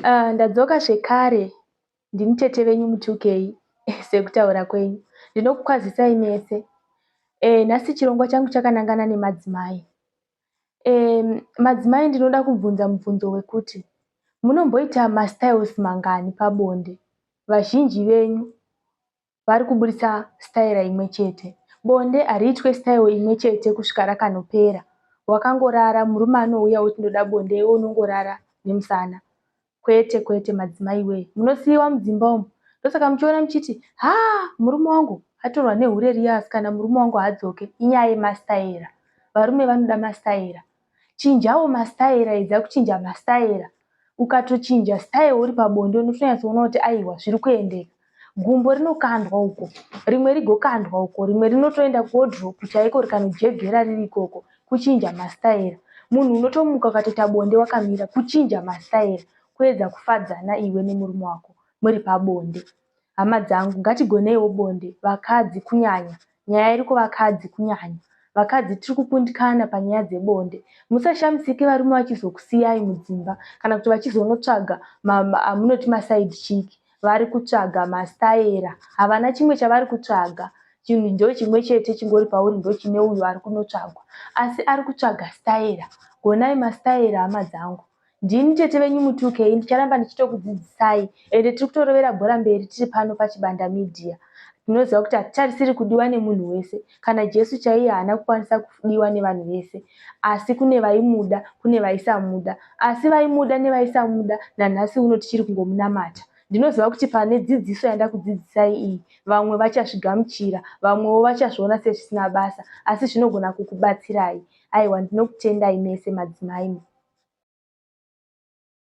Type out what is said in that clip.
Ndadzoka zvekare ndini tete venyu Mutukei sekutaura kwenyu. Ndinokukwazisai mese. Nhasi chirongwa changu chakanangana nemadzimai. Madzimai ndinoda kubvunza mubvunzo wekuti munomboita mastyles mangani pabonde? Vazhinji venyu vari kuburitsa staira imwe chete. Bonde hariitwe style imwe chete kusvika rakanopera. Wakangorara murume anouya oti ndoda bonde iwe unongorara nemusana. Kwete kwete madzimai wee munosiiwa mudzimba umu. Ndosaka muchiona muchiti haa murume wangu atorwa nehure riya asikana murume wangu haadzoke. Inyaya yemastaira. Varume vanoda mastaira. Chinjawo mastaira edza kuchinja mastaira. Ukatochinja style uri pabonde unotonyatsoona kuti aiwa zviri kuendeka. Gumbo rinokandwa uko, rimwe rigokandwa uko, rimwe rinotoenda kuwodhiropu chaiko rikanojegera riri ikoko. Kuchinja mastaira. Munhu unotomuka ukatoita bonde wakamira. Kuchinja mastaira. Kuedza kufadzana iwe nemurume wako muri pabonde. Hama dzangu ngatigoneiwo bonde vakadzi kunyanya. Nyaya iri kuvakadzi kunyanya. Vakadzi tiri kukundikana panyaya dzebonde. Musashamisike varume vachizokusiyai mudzimba kana kuti vachizonotsvaga amunoti maside chick. Vari kutsvaga mastaera. Havana chimwe chavari kutsvaga. Chinhu ndochimwe chete chingori pauri ndochine uyo ari kunotsvagwa. Asi ari kutsvaga staera. Gonai mastaera hama dzangu. Ndini tete venyu Mutukei ndicharamba ndichitokudzidzisai ende tiri kutorovera bhora mberi tiri pano paChibanda Media. Tinoziva kuti hatitarisiri kudiwa nemunhu wese. Kana Jesu chaiye haana kukwanisa kudiwa nevanhu vese. Asi kune vaimuda, kune vaisamuda. Asi vaimuda nevaisamuda nanhasi uno tichiri kungomunamata. Ndinoziva kuti pane dzidziso yandakudzidzisai iyi vamwe vachazvigamuchira, vamwewo vachazviona sezvisina basa asi zvinogona kukubatsirai. Aiwa ndinokutendai mese madzimai.